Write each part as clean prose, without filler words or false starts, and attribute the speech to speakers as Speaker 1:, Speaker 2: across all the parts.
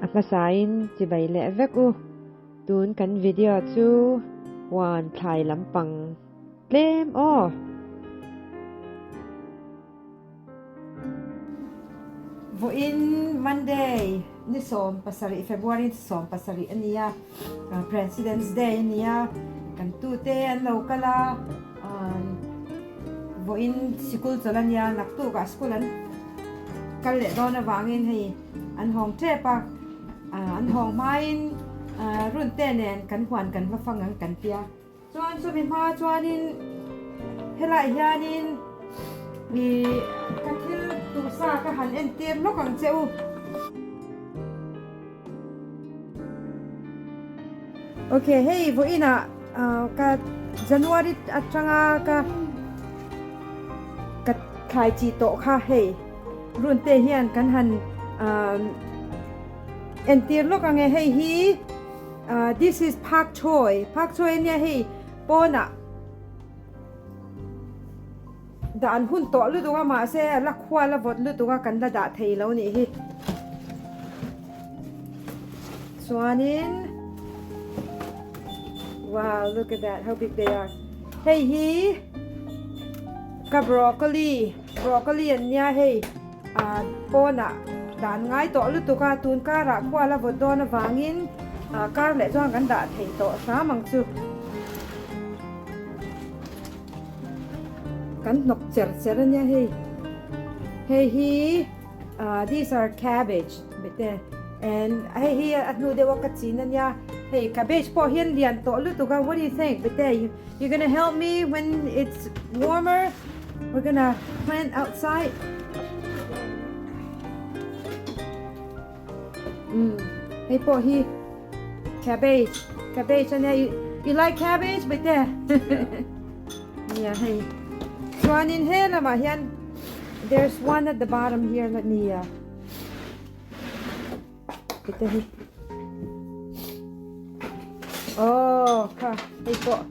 Speaker 1: A hmasain chibai leh vek u. Tun kan video chu huan thlai lampang tlem aw.
Speaker 2: Vawiin Monday ni 17 February 17 a nia President's Day a nia kan tute an lo kal a vawiin sikul chawlh a nia naktukah school an kal leh dawn avangin hei an hawng tep a an hawng hmain run te nen kan huan kan va fang ang kan tia. Chuan chumi hma chuanin helaiah hianin ih ka thil duhsa ka han entir lawk ang che u. Ok hei vawiinah ka January atanga ka ka thlai chi tawh kha hei run te hian kan han entir lawk ang e hei hi. This is pak choi, pak choi ania hei pawnah dah an hun tawh lutuk a mahse a la khual a vawt lutuk a kan la dah thei lo nih hi. Chuanin wow look at that how big they are. Hei hi ka broccoli, broccoli an nia hei. Pawnah dan ngai tawh lutuk a, tun karah khual a vawt dawn avangin kar leh chuan kan dah thei tawh hram ang chu. Kan hnawk cher cher a nia hei. Hei hi these are cabbage bete and hei hi a hnu deuh a ka chin a nia. Hei cabbage pawh hian lian tawh lutuk a, what do you think bete? You gonna help me when it's warmer? We're gonna plant outside. Mm. Hei pawh hi cabbage. Cabbage ania. You, you like cabbage? Wait there. Yeah, hei. Chuanin he lamah hian there's one at the bottom here. Let me uh, Ito hi. Oh, kha hei pawh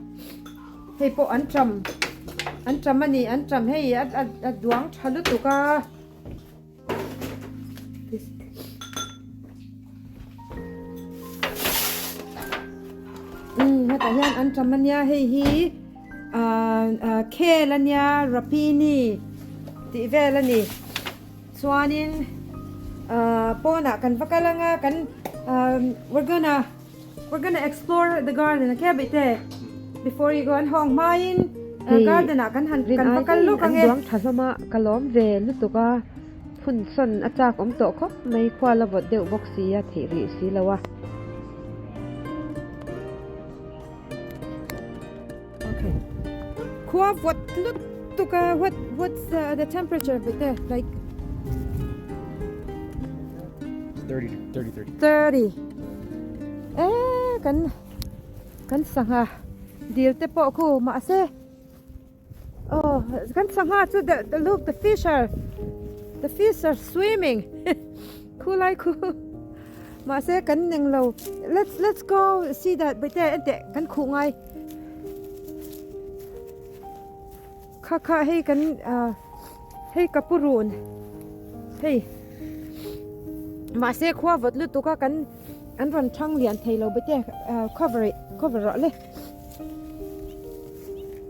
Speaker 2: hei pawh an tram an tram a ni an tram hei a a a duang tha lutuk a um hetah hian an tram a nia hei hi ah ah khel a nia rapini tih vel a ni. Chuanin pawnah kan va kal anga kan we're gonna we're gonna explore the garden okay bete before you go an hawng hmain garden ah kan han kan va kal lawk ange.
Speaker 1: An duang tha hlawm a ka lawm ve lutuk a phun sawn a chak awm tawh khawp mai khual a vawt deuh bawk si a theih rih si lo a.
Speaker 2: Okay. Khua vawt lutuk a what what's the, the temperature bit there like
Speaker 3: 30 30 30.
Speaker 2: 30 eh kan kan sangha dil te pawh khu mahse oh kan sangha chu the, the look the fish are the fish are swimming khu lai khu mahse kan neng lo let's let's go see that bit there ente kan khuh ngai Kha kha hei kan ah hei ka pu run hei mahse khua vawt lutuk a kan an rawn thang lian thei lo bete ah cover ih cover rawh le.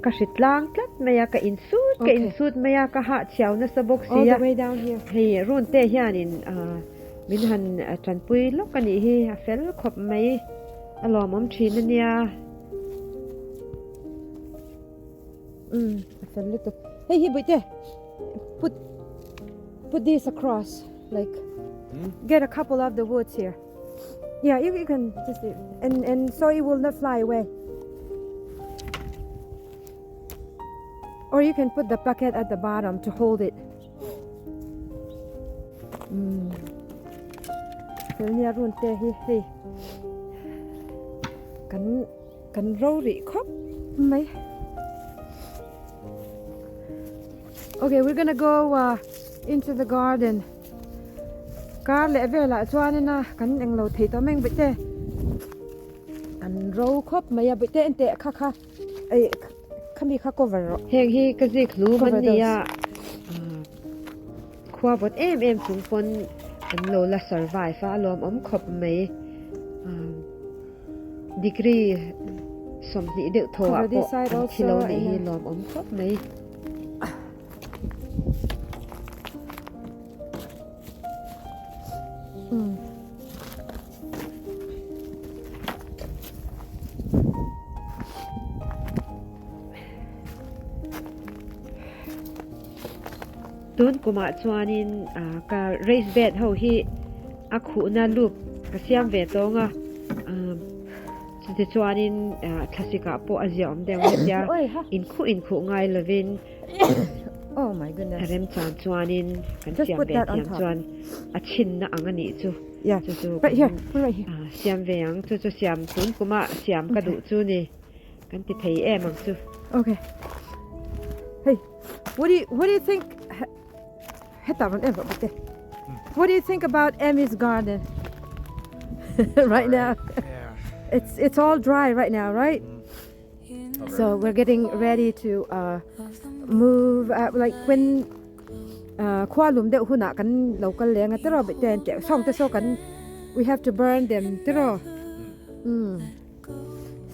Speaker 1: Ka hri tlang tlat mai a ka insut ka insut mai a ka hah chhiau nasa bawk si a hei run te hianin ah min han tanpui lawk a nih hi a fel khawp mai a lawmawm thin a nia.
Speaker 2: Um a fel lutuk hei hi bawihte put put this across like get a couple of the woods here yeah you you can just and and so it will not fly away or you can put the bucket at the bottom to hold it um fel nia run te hi hei kan Kan ro rih khawp mai. Okay, we're gonna go uh, into the garden. Kar leh velah chuanin a kan englo thei tawh mai ang bawihte. Kan ro khawp mai a bawihte en teh kha kha ei khami kha cover rawh.
Speaker 1: Heng hi ka zik hlum an nia. Khua vawt em em chung pawn. An lo la survive a, a lawmawm khawp mai. Degree 20 deuh thaw ah pawh an thi lo nih hi lawmawm khawp mai. Tun kumah chuanin ka race bed ho hi a khuhna loop ka siam ve tawng a, chuti chuanin thlasikah pawh a ziaawm deuh ang tia inkhuh inkhuh ngai lovin remchang chuanin kan siam ve thiam chuan a chhinna ang a nih chu chu chu kan siam ve ang chu chu siam tun kumah siam ka duh chu ni kan ti thei em ang chu.
Speaker 2: What do you what do you think heta rawn en rawh bawk te What do you think about Emmy's garden right now? It's it's all dry right now, right? So we're getting ready to uh, move uh, like when uh, khua lum deuh hunah kan lo kal leng a tiraw beh te an teh sawng te saw kan we have to burn them tiraw mm.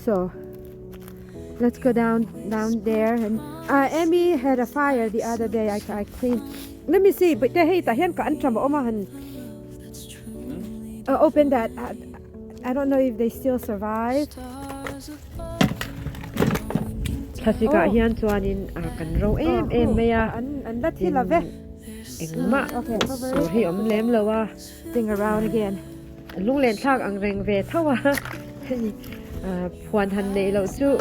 Speaker 2: So let's go down down there and uh, Emmy had a fire the other day. I, I cleaned. Let me see. But hei tah hian ka an tram a awm a han uh, open that. I, I don't know if they still survive.
Speaker 1: Thlasikah oh. hian chuanin a kan ro em oh, em mai a.
Speaker 2: An an la thi love.
Speaker 1: Engmah tur hi awm lem lo a.
Speaker 2: Thing around again.
Speaker 1: Lunglen thlak ang reng ve tho a, hei phuan han neih loh chu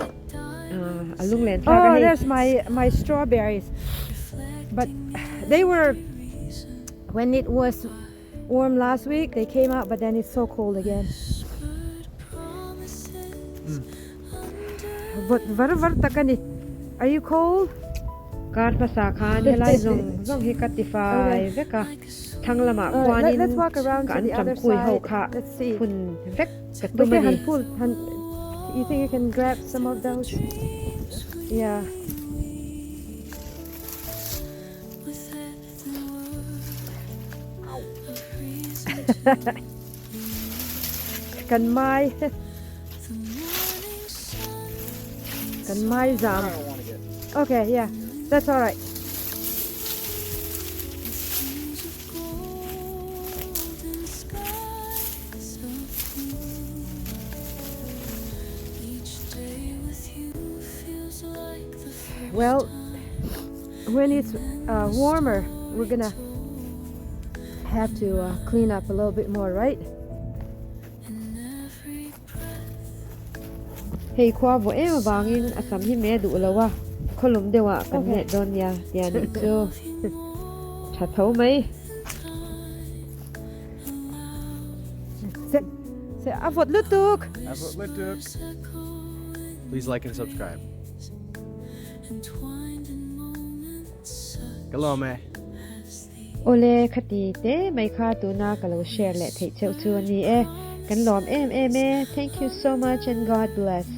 Speaker 1: a lunglen thlak a
Speaker 2: Oh
Speaker 1: hei.
Speaker 2: there's my my strawberries but they were when it was warm last week they came out but then it's so cold again. Vawt var var tak a ni. Are you cold?
Speaker 1: Kar hmasa khan helai zawng zawng hi ka tifai vek a. Thlang lamah khuanin ka an ṭampui ho kha phun vek ka tum a ni.
Speaker 2: Kan mai kan mai zam okay yeah that's all right Well, when it's uh, warmer, we're gonna have to uh, clean up a little bit more, right?
Speaker 1: Hei khua vawh em avangin a sam hi me duh lo a, khawlum deuhah kan let dawn nia tia nih chu tha tho mai.
Speaker 2: Se se a vawt lutuk.
Speaker 3: A vawt lutuk. Please like and subscribe. Ka lawm e.
Speaker 1: Awle khati te mai kha tuna ka lo share leh theih cheuh chu a ni e. Kan lawm em em e. Thank you so much and God bless.